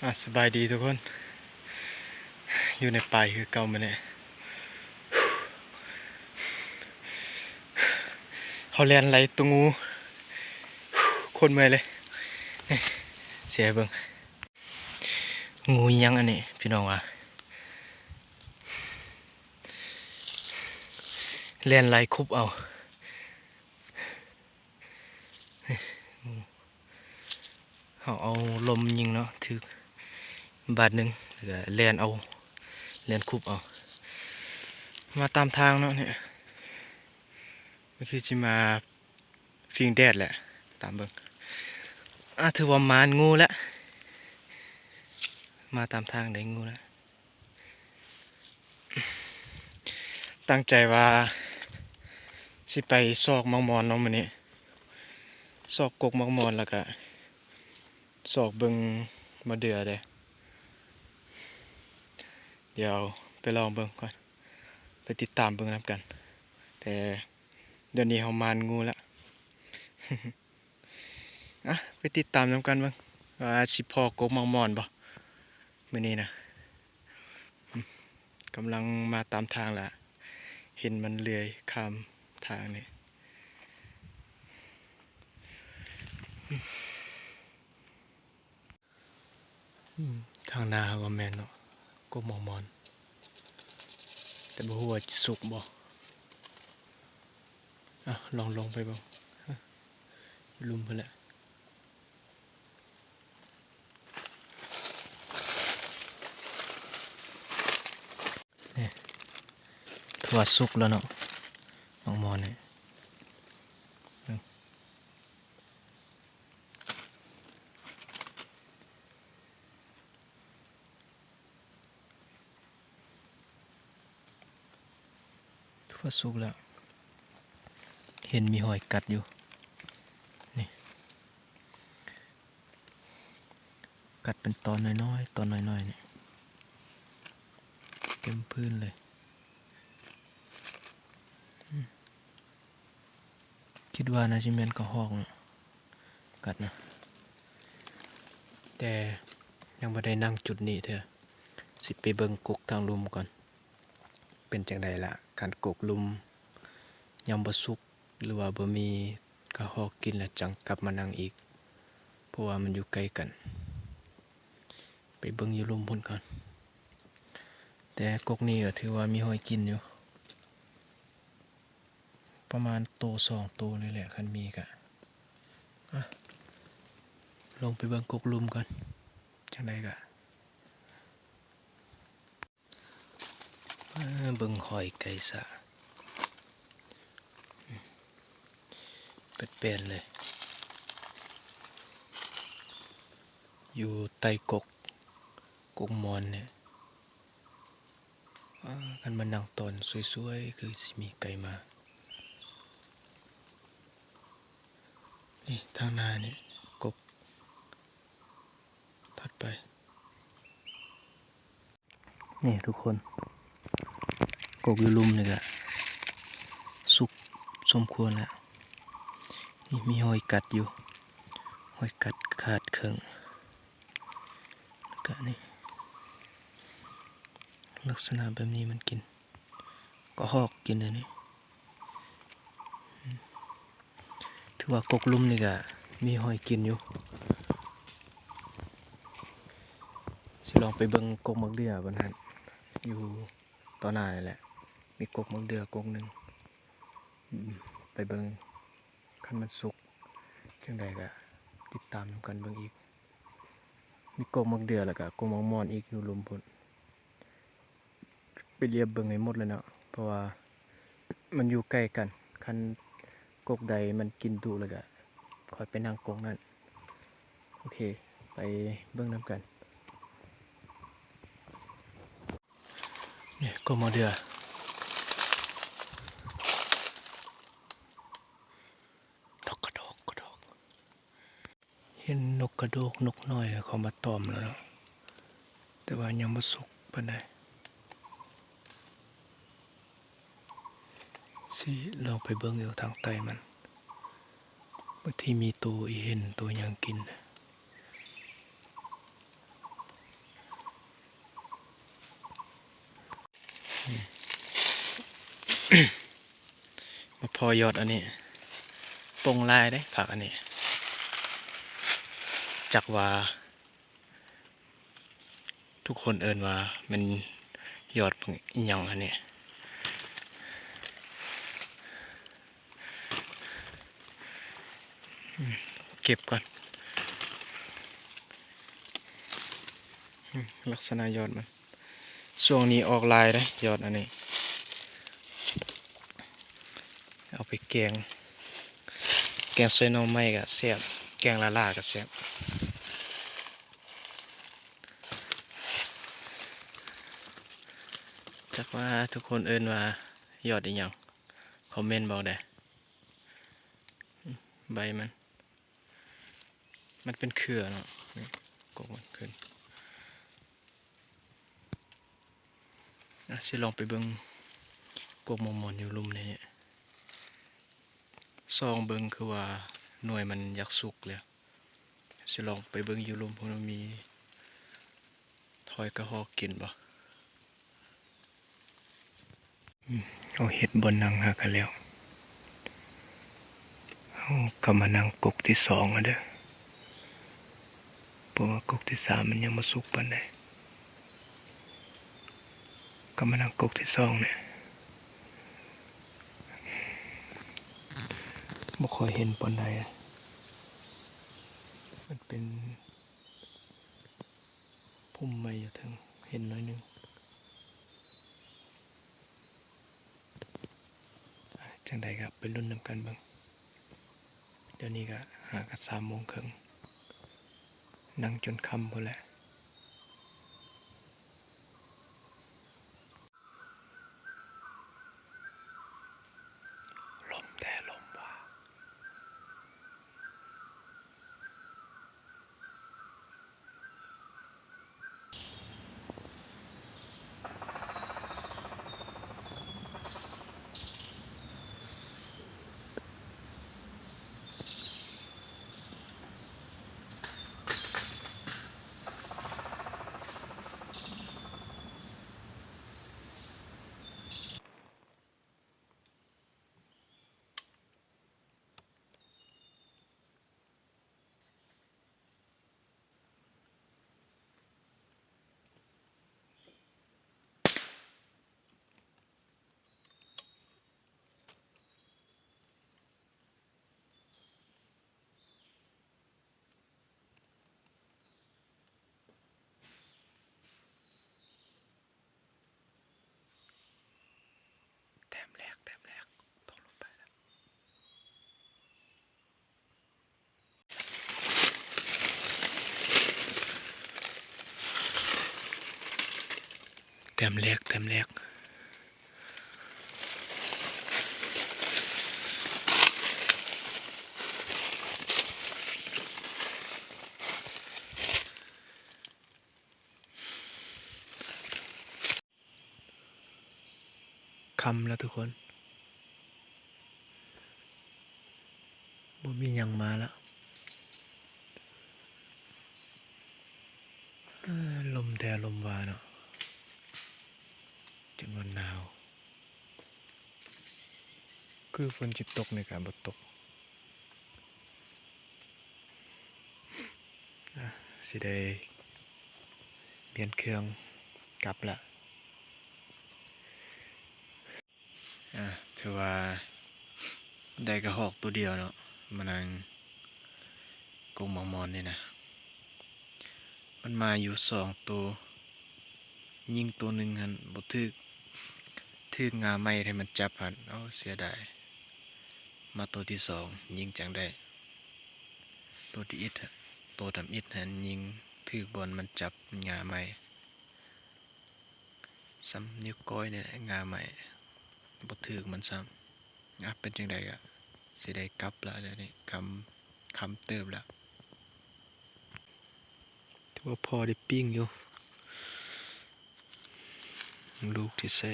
ອາ ສະບາຍດີທຸກຄົນ ຢູ່ໃນປ່າຄືເກົ່າມື້ນີ້ ເຮົາແລ່ນໄລ່ຕົວງູ ໂຄດເມື່ອຍເລີຍ ນີ້ ຊິໃຫ້ເບິ່ງ ງູຫຍັງອັນນີ້ ພີ່ນ້ອງວ່າ ແລ່ນໄລ່ຄຸບເອົາ. ເຮົາເອົາລົມຍິງເນາະ ຖືກບາດໜຶ່ງ ແລ້ວກະແລ່ນເອົາ ແລ່ນຄຸບເອົາ ມາຕາມທາງເນາະ ນີ້ ມັນຄືຊິມາຟິງແດດແຫຼະ ຕາມເບິ່ງ ອາ ຖືວ່າມານງູແລ້ວ ມາຕາມທາງໄດ້ງູແລ້ວ. ຕັ້ງໃຈວ່າຊິໄປຊອກໝາກມອນເນາະມື້ນີ້ ຊອກກົກໝາກມອນ ແລ້ວກະຊອກເບິ່ງໝາກເດື່ອເດ້ ດຽວໄປລອງເບິ່ງກ່ອນ ໄປຕິດຕາມເບິ່ງນຳກັນ ແຕ່ດຽວນີ້ເຮົາມານງູແລ້ວ. ອະ ໄປຕິດຕາມນຳກັນເບິ່ງວ່າຊິພໍ້ກົກໝາກມອນບໍ່ມື້ນີ້ນະ ອືມ ກຳລັງມາຕາມທາງລະ ເຫັນມັນເລື່ອຍຂ້າມທາງນີ້. ອືມ ທາງໜ້າເຮົາກໍແມ່ນເນາະ ກົກໝາກມອນ ແຕ່ບໍ່ຮູ້ວ່າຈະສຸກບໍ່ ອະ ລອງລົງໄປເບິ່ງ ລຸ່ມພຸ້ນແຫຼະ. ນີ້ ຖືວ່າສຸກແລ້ວເນາະ ໝາກມອນນີ້ ເບິ່ງ ຖືວ່າສຸກແລ້ວ ເຫັນມີຮອຍກັດຢູ່ ນີ້ ກັດເປັນຕອນນ້ອຍໆ ຕອນນ້ອຍໆ ນີ້ ເຕັມພື້ນເລີຍ ອືມ ຄິດວ່າໜ້າຊິແມ່ນກະຮອກເນາະ ກັດນະ ແຕ່ຍັງບໍ່ໄດ້ນັ່ງຈຸດນີ້ເທື່ອ ຊິໄປເບິ່ງກົກທາງລຸ່ມກ່ອນ ເປັນຈັ່ງໃດລະ ຄັນກົກລຸ່ມຍັງບໍ່ສຸກ ຫຼືວ່າບໍ່ມີກະຮອກກິນ ແລ້ວຈັ່ງກັບມານັ່ງອີກ ເພາະວ່າມັນຢູ່ໃກ້ກັນ ໄປເບິ່ງຢູ່ລຸ່ມພຸ້ນກ່ອນ ແຕ່ກົກນີ້ກໍຖືວ່າມີຮອຍກິນຢູ່ ປະມານໂຕສອງໂຕນີ້ແຫຼະ ຄັນມີກະ ອະ ລົງໄປເບິ່ງກົກລຸ່ມກ່ອນ ຈັ່ງໃດກະ ເບິ່ງຮອຍໄກ່ສະ ແປນໆ ເລີຍ ຢູ່ໃຕ້ກົກ ກົກມອນນີ້ ອາ ຄັນມານັ່ງຕອນສວຍໆ ຄືຊິມີໄກ່ມາ ນີ້ ທາງໜ້ານີ້ ກົກ ຖັດໄປ ນີ້ທຸກຄົນ ກົກຢູ່ລຸ່ມນີ້ກະສຸກສົມຄວນແລ້ວ ນີ້ມີຮອຍກັດຢູ່ ຮອຍກັດຂາດເຄິ່ງ ແລ້ວກະນີ້ ລັກສະນະແບບນີ້ມັນກິນ ກະຮອກກິນອັນນີ້ ຖືວ່າກົກລຸ່ມນີ້ກະມີຮອຍກິນຢູ່ ຊິລອງໄປເບິ່ງກົກໝາກເດື່ອບ່ອນຫັ້ນ ຢູ່ຕໍ່ໜ້ານີ້ແຫຼະ ມີກົກໝາກເດື່ອກົກໜຶ່ງ ອືມ ໄປເບິ່ງ ຄັນມັນສຸກຈັ່ງໃດກະຕິດຕາມນຳກັນເບິ່ງອີກ ມີກົກໝາກເດື່ອ ແລ້ວກະກົກໝາກມອນອີກຢູ່ລຸ່ມພຸ້ນ. ໄປລຽບເບິ່ງໃຫ້ໝົດເລີຍເນາະ ເພາະວ່າມັນຢູ່ໃກ້ກັນ ຄັນກົກໃດມັນກິນດຸແລ້ວກະຄ່ອຍໄປນັ່ງກົກນັ້ນ ໂອເຄ ໄປເບິ່ງນຳກັນ ນີ້ ກົກໝາກເດື່ອ ນົກກະດອກ ກະດອກ. ເຫັນນົກກະໂດກ ນົກນ້ອຍເຂົາມາຕອມແລ້ວເນາະ ແຕ່ວ່າຍັງບໍ່ສຸກປານໃດ ຊິລອງໄປເບິ່ງຢູ່ທາງໃຕ້ມັນ ບາງທີມີໂຕອີເຫັນ ໂຕຫຍັງກິນ. ມາພໍ້ຍອດອັນນີ້ ປົ່ງຫຼາຍເດ້ຜັກອັນນີ້ ຈັກວ່າ ທຸກຄົນເອີ້ນວ່າແມ່ນຍອດບັກອີ່ຫຍັງຫັ້ນນີ້. ເກັບກ່ອນ. ອືມ ລັກສະນະຍອດມັນ ຊ່ວງນີ້ອອກຫຼາຍເດ້ ຍອດອັນນີ້ ເອົາໄປແກງ ແກງໃສ່ໜໍ່ໄມ້ກະແຊບ ແກງລ້າໆກະແຊບ. ຈັກວ່າທຸກຄົນເອີ້ນວ່າຍອດອີ່ຫຍັງ ຄອມເມັນບອກແດ່. ໃບມັນ ມັນເປັນເຄືອເນາະ ນີ້ ກົກມັນຂຶ້ນ. ອາ ຊິລອງໄປເບິ່ງກົກໝອກມອນຢູ່ລຸ່ມນີ້ ສ່ອງເບິ່ງ ຄືວ່າໜ່ວຍມັນຢາກສຸກແລ້ວ. ຊິລອງໄປເບິ່ງຢູ່ລຸ່ມພຸ້ນວ່າມີຫອຍກະຮອກກິນບໍ່. ເຮົາເຮັດບ່ອນນັ່ງຫາກັນແລ້ວ ເຮົາກະມານັ່ງກົກທີສອງຫັ້ນເດີ ເພາະວ່າກົກທີສາມມັນຍັງບໍ່ສຸກປານໃດ ກະມານັ່ງກົກທີສອງນີ້ ບໍ່ຄ່ອຍເຫັນປານໃດ ມັນເປັນ ພຸ່ມໄມ້ຢູ່ເທິງ ເຫັນໜ້ອຍໜຶ່ງ. ອາ ຈັ່ງໃດກະໄປລຸ້ນນຳກັນເບິ່ງ. ດຽວນີ້ກະຫາກະສາມໂມງເຄິ່ງ ນັ່ງຈົນຄ່ຳພຸ້ນແຫຼະ. ລົມແທ້ລົມວ່າ. ແຕ້ມແລກ ແຕ້ມແລກ ຕົກລົງໄປແລ້ວ. ແຕ້ມແລກ ແຕ້ມແລກ. ຄ່ຳແລ້ວທຸກຄົນ ບໍ່ມີຫຍັງມາແລ້ວ. ເອີ ລົມແທ້ລົມວ່າເນາະ ຈົນວ່າໜາວ ຄືຝົນຊິຕົກນີ້ກະບໍ່ຕົກ. ອາ ຊິໄດ້ປ່ຽນເຄື່ອງກັບລະ. ອາ ຖືວ່າໄດ້ກະຮອກໂຕດຽວເນາະ ມານັ່ງກົກໝາກມອນນີ້ນະ. ມັນມາຢູ່ສອງໂຕ ຍິງໂຕໜຶ່ງຫັ້ນບໍ່ຖືກ ຖືກງ່າໄມ້ທີ່ມັນຈັບຫັ້ນ ໂອ້ ເສຍດາຍ. ມາໂຕທີສອງຍິງຈັ່ງໄດ້ ໂຕທີເອັດ ໂຕທຳອິດຫັ້ນຍິງຖືກບ່ອນມັນຈັບງ່າໄມ້ ສ່ຳນິ້ວກ້ອຍນີ້ແຫຼະ ງ່າໄມ້ ບໍ່ຖືກມັນຊ້ຳ. ອາ ເປັນຈັ່ງໃດກະຊິໄດ້ກັບລະ ດຽວນີ້ຄ່ຳ ຄ່ຳເຕີບລະ. ຖືວ່າພໍໄດ້ປີ້ງຢູ່ ລູກທີ່ໃສ່.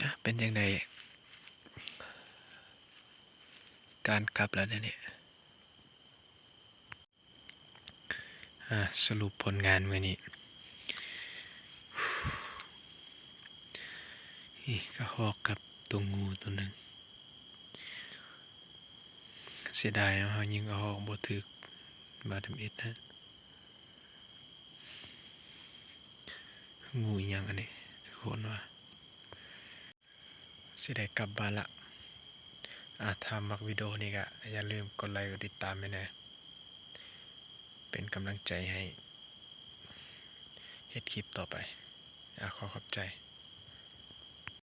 ອາ ເປັນຈັ່ງໃດ ການກັບລະດຽວນີ້. ອ ອ່າ ສະຫຼຸບຜົນງານມື້ນີ້ ນີ້ ກະຮອກກັບໂຕງູໂຕໜຶ່ງ. ເສຍດາຍເນາະ ເຮົາຍິງກະຮອກບໍ່ຖືກບາດທຳອິດນະ. ງູອີ່ຫຍັງອັນນີ້ ທຸກຄົນວ່າ. ຊິໄດ້ກັບບ້ານລະ. ອ່າ ຖ້າມັກວິດີໂອນີ້ກະຢ່າລືມກົດໄລກ໌ ກົດຕິດຕາມໃຫ້ແດ່ ເປັນກຳລັງໃຈໃຫ້ເຮັດຄລິບຕໍ່ໄປ. ອ່າ ຂໍຂອບໃຈ.